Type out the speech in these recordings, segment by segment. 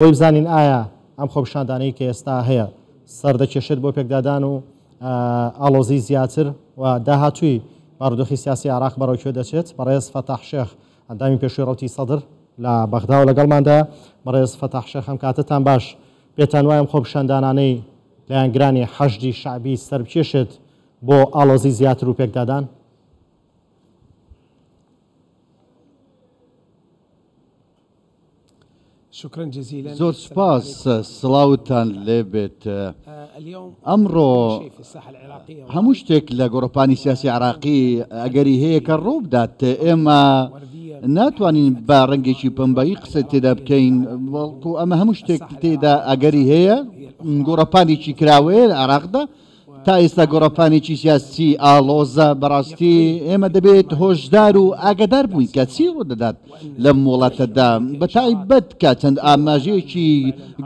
بۆی بزانین ئایا ئەم خۆپیشاندانەی کە ئێستا هەیە سەردەکێشێت بۆ پێکدادان و ئاڵۆزی زیاتر و داهاتووی بارودۆخی سیاسی عێراق بەرەو کوێ دەچێت. بەڕێز فەتاح شێخ ئەندامی پێشووی ڕەوتی سەدر لە بەغداوە لەگەڵماندایە. بەڕێز فەتاح شێخ ئەم کاتەتان باش. پێتان وایە ئەم خۆپیشاندانانەی لایەنگرانی حەشدی شەعبی سەربکێشێت بۆ ئاڵۆزی زیاتر و پێکدادان؟ زۆر سوپاس، سڵاوتان لێبێت. ئەمڕۆ هەموو شتێک لە گۆڕەپانی سیاسی عراقی ئەگەری هەیە کە ڕووبدات. ئێمە ناتوانین بە ڕەنگێکی پەمبەیی قسە تێدا بکەین، بەڵکو ئەمە هەموو شتێک تێدا ئەگەری هەیە. گۆڕەپانێکی کراوەیە لە عراقدا. تا ئێستا گۆڕەپانێکی سیاسی ئاڵۆزە، بەڕاستی ئێمە دەبێت هۆشدار و ئاگادار بووین کە چی ڕوودەدات لەم وڵاتەدا، بەتایبەت کە چەند ئاماژەیەکی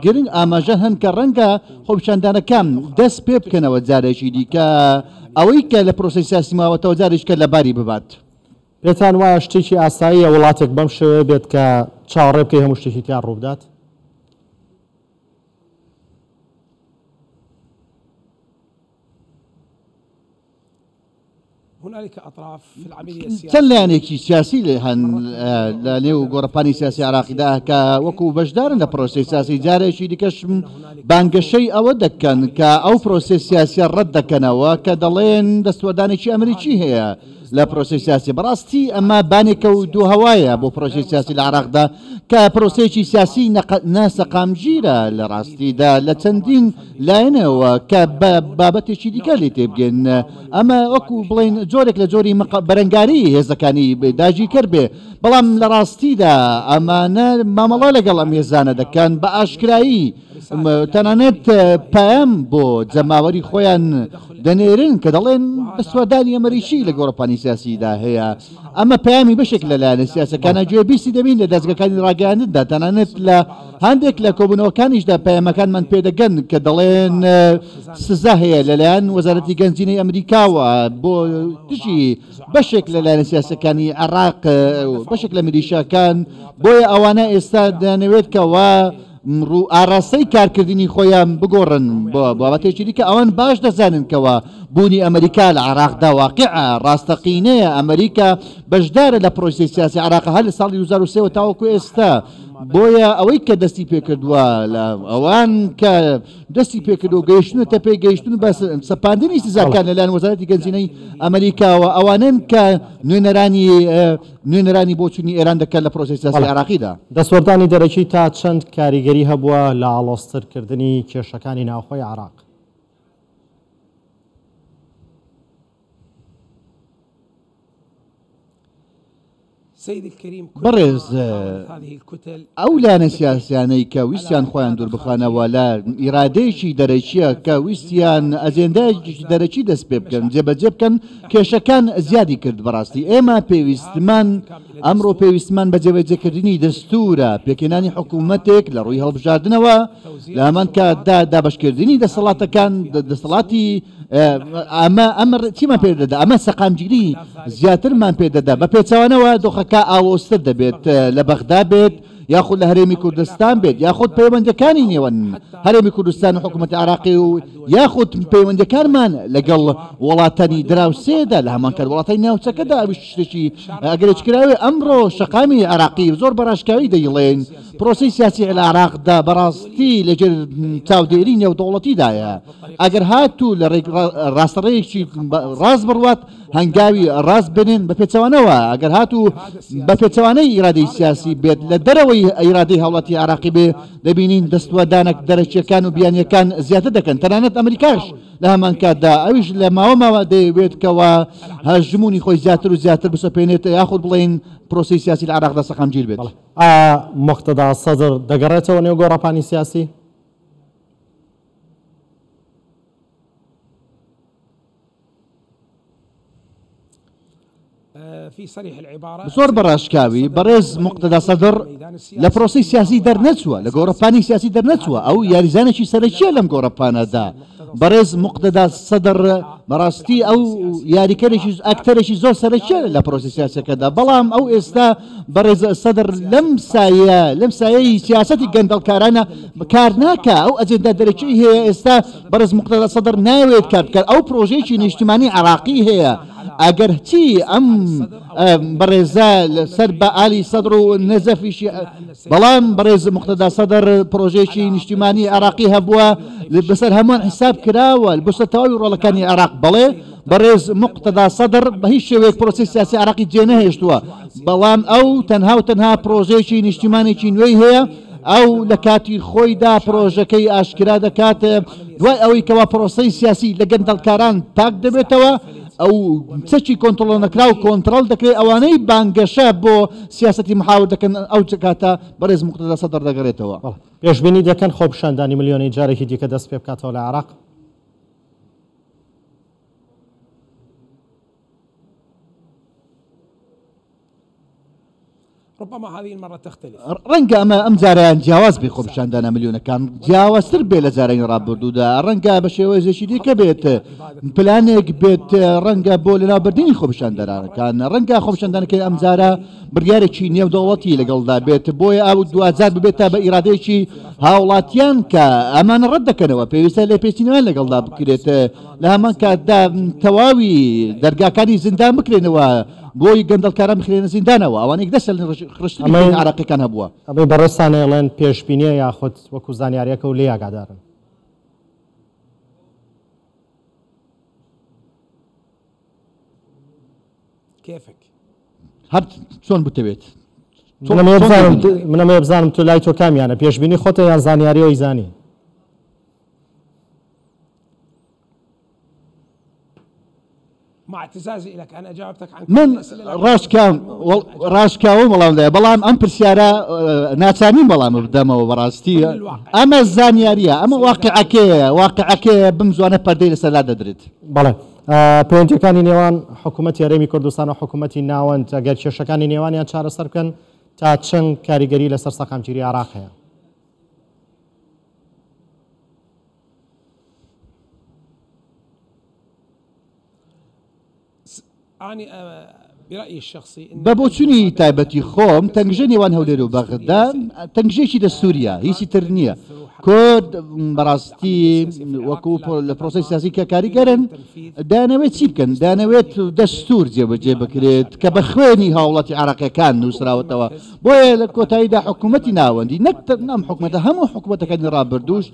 گرنگ ئاماژە هەن کە ڕەنگە خۆپیشاندانەکان دەست پێ بکەنەوە جارێکی دیکە ئەوەی کە لە پرۆسەی سیاسی ماوەتەوە جارێکی کە لەباری ببات. پێتان وایە شتێکی ئاساییە وڵاتێک بەم شێوەیە بێت کە چاوەڕێ بکەی هەموو شتێکی تیا ڕووبدات؟ چەند لایەنێکی سیاسی لێ هەن لە نێو گۆڕەپانی سیاسی عراقیدا کە وەکو بەشدارن لە پرۆسی سیاسی، جارێکی دیکەش بانگەشەی ئەوە دەکەن کە ئەو پرۆسی سیاسیە ڕەت دەکەنەوە کە دەڵێن دەستوەردانێکی ئەمریکی هەیە لە پرۆسەی سیاسی. بەڕاستی ئەمە بانێکە و دوو هەوایە بۆ پرۆسەی سیاسی لە عێراقدا کە پرۆسەیەکی سیاسی ناسەقامگیرە لە ڕاستیدا لە چەندین لایەنەوە کە بە بابەتێکی دیکە لێ تێبگەن. ئەمە وەکو بڵێن جۆرێک لە جۆری بەرەنگاری هێزەکانی داگیرکەر بێ، بەڵام لە ڕاستیدا ئەمانە مامەڵە لەگەڵ ئەم هێزانە دەکەن بە ئاشکرایی، تەنانەت پەیام بۆ جەماوەری خۆیان دەنێرن کە دەڵێن دەستوەردانی ئەمریکی لە گۆڕەپانی سیاسیدا هەیە. ئەمە پەیامی بەشێک لە لایەنە سیاسەکانە گوێبیستی دەبین لە دەزگەکانی ڕاگەیاندندا، تەنانەت لە هەندێک لە کۆبوونەوەکانیشدا پەیامەکانمان پێدەگەن کە دەڵێن سزا هەیە لەلایەن وەزارەتی گەنجینەی ئەمریکاوە بۆ دژی بەشێک لە لایەنە سیاسەکانی عێراق، بەشێک لە میلیشیاکان، بۆیە ئەوانە ئێستا دەیانەوێت کەوا ڕوو ئاراستەی کارکردنی خۆیان بگۆڕن بۆ بابەتێکی دیکە. ئەوان باش دەزانن کەوا بوونی ئەمریکا لە عێراقدا واقیعە، ڕاستەقینەیە، ئەمریکا بەشدارە لە پرۆسەی سیاسی عێراق هەر لە ساڵی 2003 وە تاوەکو ئێستا. بۆیە ئەوەی کە دەستی پێکردووە لە ئەوان کە دەستی پێکردووە گەیشتنەتە پێی گەیشتن بە سەپاندنی سزاکان لەلایەن وەزارەتی گەنجینەی ئەمریکاوە، ئەوانەن کە نوێنەرانی نوێنەرانی بۆچوونی ئێران دەکەن لە پرۆسەی سیاسی عێراقیدا. دەستوەردانی دەرەکی تا چەند کاریگەری هەبووە لە ئاڵۆزترکردنی کێشەکانی ناوخۆی عێراق؟ بەڕێز، ئەو لایەنە سیاسیانەی کە ویستیان خۆیان دووربخەنەوە لە ئیرادەیەکی دەرەکییە کە ویستیان ئەجێندایەکی دەرەکی دەست پێ بکەن جێبەجێ بکەن، کێشەکان زیادی کرد. بەڕاستی ئێمە پێویستمان ئەمڕۆ پێویستمان بە جێبەجێکردنی دەستوورە، پێکهێنانی حکوومەتێک لە ڕووی هەڵبژاردنەوە، لە هەمان کاتدا دابەشکردنی دەسەڵاتەکان، دەسەڵاتی ئەمە ئەمە چیمان پێ دەدا؟ ئەمە سەقامگیری زیاترمان پێ دەدا. بە پێچەوانەوە دۆخەکە ئاڵۆزتر دەبێت، لە بەغدا بێت یاخود لە هەرێمی کوردستان بێت یاخود پەیوەندەکانی نێوان هەرێمی کوردستان و حکوومەتی عراقی و یاخود پەیوەندەکانمان لەگەڵ وڵاتانی دراوسێدا لە هەمان کات وڵاتانی ناوچەکەدا، ئەویش شتێکی ئەگەرێکی کراوێ. ئەمڕۆ شەقامی عراقی زۆر بەڕاشکاوی دەیڵێن پرۆسەی سیاسی لە عراقدا بەڕاستی لەژێر چاودێری نێودەوڵەتیدایە. ئەگەر هاتوو لە ڕاستەڕێیەکی ڕاست بڕوات هەنگاوی ڕاست بنێن، بە پێچەوانەوە ئەگەر هاتوو بە پێچەوانەی ئیرادەی سیاسی بێت لە دەرەوەی ئیرادەی هاوڵاتی عێراقی بێ، دەبینین دەستوەردانە دەرەکییەکان و بیانییەکان زیاتر دەکەن، تەنانەت ئەمریکاش لە هەمان کاتدا ئەویش لە ماوە ماوە دەیەوێت کەوا هەژموونی خۆی زیاتر و زیاتر بسەپێنێت یاخود بڵێین پرۆسەی سیاسی لە عێراقدا سەقامگیر بێت. ئایا موقتەدا سەدر دەگەڕێتەوە نێو گۆڕەپانی سیاسی؟ زۆر بە ڕاشکاوی بەڕێز موقتەدا سەدر لە پرۆسەی سیاسی دەرنەچووە، لە گۆڕەپانی سیاسی دەرنەچووە، ئەو یاریزانێکی سەرەکییە لەم گۆڕەپانەدا. بەڕێز موقتەدا سەدر بەڕاستی ئەو یاریکەرێکی ئەکتەرێکی زۆر سەرەکیە لە پرۆسی سیاسەکەدا، بەڵام ئەو ئێستا بەڕێز سەدر لەم سایە لەم سایەی سیاسەتی گەندەڵکارانە کار ناکا، ئەو ئەجێندا دەرەکی هەیە. ئێستا بەڕێز موقتەدا سەدر ناوێت کار بکات، ئەو پرۆژەیەکی نیشتمانی عراقی هەیە. ئەگەر چی ئەم بەڕێزە سەر بە ئالی سەدر و نەزەفیشی، بەڵام بەڕێز موقتەدا سەدر پرۆژەیەکی نیشتیمانی عێراقی هەبووە، بەسەر هەمووان حیساب کراوە، بەسەر تەواوی ڕۆڵەکانی عێراق. بەڵێ بەڕێز موقتەدا سەدر بە هیچ شێوەیەک پرۆسەی سیاسی عێراقی جێنەهێشتووە، بەڵام ئەو تەنها و تەنها پرۆژەیەکی نیشتیمانێکی نوێی هەیە. ئەو لە کاتی خۆیدا پرۆژەکەی ئاشکرا دەکات، دوای ئەوەی کەوا پرۆسەی سیاسی لە گەندەڵکاران پاک دەبێتەوە، ئەو چەکی کۆنتڕۆڵنەکراو کۆنتڕۆڵ دەکرێت، ئەوانەی بانگەشە بۆ سیاسەتی محاور دەکەن ئەو کاتە بەڕێز موقتەدا سەدر دەگەڕێتەوە. پێشبینی دەکەن خۆپیشاندانی ملیۆنی جارێکی دیکە دەست پێبکاتەوە لە عێراق؟ ڕەنگە ئەمە ئەم جارەیان جیاواز بێ، خۆپیشاندانە ملیۆنەکان جیاوازتر بێ لە جارانی ڕابردوودا، ڕەنگە بە شێوەیەکی دیکە بێت، پلانێک بێت، ڕەنگە بۆ لەناوبردنی خۆپیشاندەرانەکان، ڕەنگە خۆپیشاندانەکەی ئەم جارە بڕیارێکی نێودەوڵەتی لەگەڵدا بێت، بۆیە ئەو دواجار ببێتە بە ئیرادەیەکی هاوڵاتیان کە ئەمانە ڕەت دەکەنەوە، پێویستە لێپێچینەوەیان لەگەڵدا بکرێت، لە هەمان کاتدا تەواوی دەرگاکانی زیندان بکرێنەوە بۆی گەندەڵکاران بخرێنە زیندانەوە، ئەوانەی دەستیان لە ڕشتنی خوێنی عێراقیەکان هەبووە. ئەمەی بەڕێزتان ئەیڵێن پێشبینیە یاخود وەکو زانیاریەکە و لێی ئاگادارن؟ هەر چۆن بتەوێت. منەمەوێ بزانم تۆ لای تۆ کامیانە، پێشبینی خۆتە یان زانیاریەوەی زانی؟ من ڕاشکاوم وەڵام دایە، بەڵام ئەم پرسیارە ناچاریم وەڵام بدەمەوە. بەڕاستی ئەمە زانیاریە، ئەمە واقعەکەیە، واقعەکەیە بم زوانە پەردەی لەسەر لا دەدرێت. بەڵێ، پەیوەندیەکانی نێوان حکوومەتی هەرێمی کوردستان و حکوومەتی ناوەند ئەگەر کێشەکانی نێوانیان چارەسەر بکەن تا چەند کاریگەری لەسەر سەقامگیری عێراق هەیە؟ بە بۆچونی تایبەتی خۆم تەنگژە نێوان هەولێر و بەغدا تەنگژێکی دەستوریە، هیچی تر نییە. کورد بەڕاستی وەکو لە پرۆسی سیاسی کە کاریگەرن دانەوێت چی بکەن؟ دانەوێت دەستور جێبەجێ بکرێت کە بە خوێنی هاوڵاتی عراقیەکان نووسراوەتەوە. بۆیە لە کۆتاییدا حکوومەتی ناوەندی، نەک ئەم حکوومەتە، هەموو حکوومەتەکانی ڕابردووش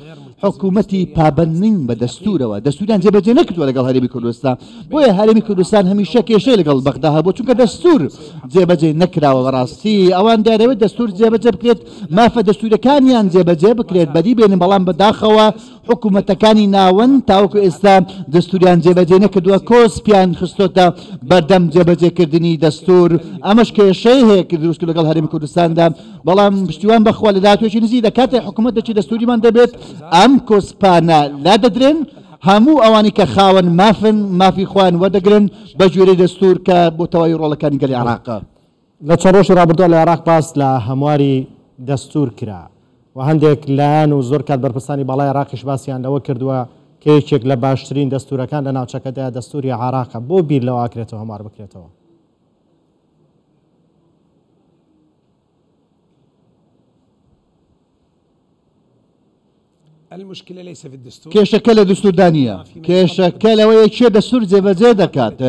حکوومەتی پابەند نین بە دەستوورەوە، دەستوریان جێبەجێ نەکردووە لەگەڵ هەرێمی کوردستان. بۆیە هەرێمی کوردستان هەمیشە کێشەی لەگەڵ بەغدا هەبوو، چونکە دەستور جێبەجێ نەکراوە. بەڕاستی ئەوان دەیانەوێت دەستور جێبەجێ بکرێت، مافە دەستوورەکانیان جێبەجێ بکرێت، بەدی بێنن، بەڵام بەداخەوە حکوومەتەکانی ناوەند تاوەکو ئێستا دەستوریان جێبەجێ نەکردووە، کۆسپیان خستۆتە بەردەم جێبەجێکردنی دەستور. ئەمەش کێشەی هەیە کە دروست لەگەڵ هەرێمی کوردستاندا. بەڵام پشتیوان بەخوا لە داهاتوویەکی نزیک لە کاتێک حکوومەتێکی دەستوریمان دەبێت ئەم کۆسپانە لادەدرێن، هەموو ئەوانەی کە خاوەن مافن مافی خۆیان وەردەگرن بە گوێرەی دەستور کە بۆ تەواوی ڕۆڵەکانی گەلی عێراقە. لە چەند ڕۆژی ڕابردووە لە عێراق باس لە هەمواری دەستور کرا و هەندێک لایەن و زۆر کات بەرپرسانی باڵای عێراقیش باسیان لەوە کردووە کە یەکێک لە باشترین دەستورەکان لە ناوچەکەدایە دەستوری عێراقە، بۆ بیر لەوە ئەکرێتەوە هەموار بکرێتەوە؟ کێشەکە لە دەستوردا نییە، کێشەکە لەوەیە کێ دەستور جێبەجێ دەکات.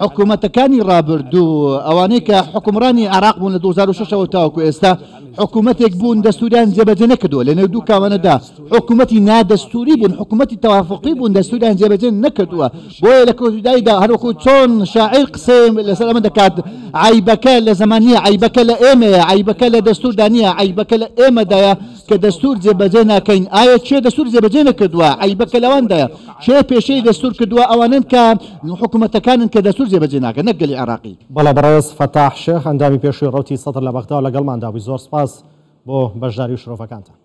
حکوومەتەکانی ڕابردوو، ئەوانەی کە حکومڕانی عێراق بوون لە 2006ەوە تاوەکو ئێستا، حکوومەتێک بوون دەستوریان جێبەجێ نەکردووە. لەنێو دوو کاوانەدا حکوومەتی نادەستوری بوون، حکوومەتی تەوافقی بوون، دەستوریان جێبەجێ نەکردووە. بۆیە لە کۆتاییدا هەروەکو چۆن شاعیر قسەی لەسەر ئەمە دەکات، عەیبەکە لە زەمان نییە، عەیبەکە لە ئێمەیە، عەیبەکە لە دەستوردا نییە، عەیبەکە لە ئێمەدایە کە دەستور جێبەجێ ناکەین. ئایا کێ دەستور جێبەجێ نەکردووە؟ عەیبەکە لەواندایە. کێ پێشەی دەستور کردووە؟ ئەوانەن کە حکوومەتەکانن کە دەستور جێبەجێ ناکەن، نەک گەلی عێراقی. بەڵێ بەڕێز فەتاح شێخ ئەندامی پێشووی ڕەوتی سەدر لە بەغداوە لەگەڵماندا بووی، زۆر سپاس بۆ بەشداری و شرۆڤەکانتان.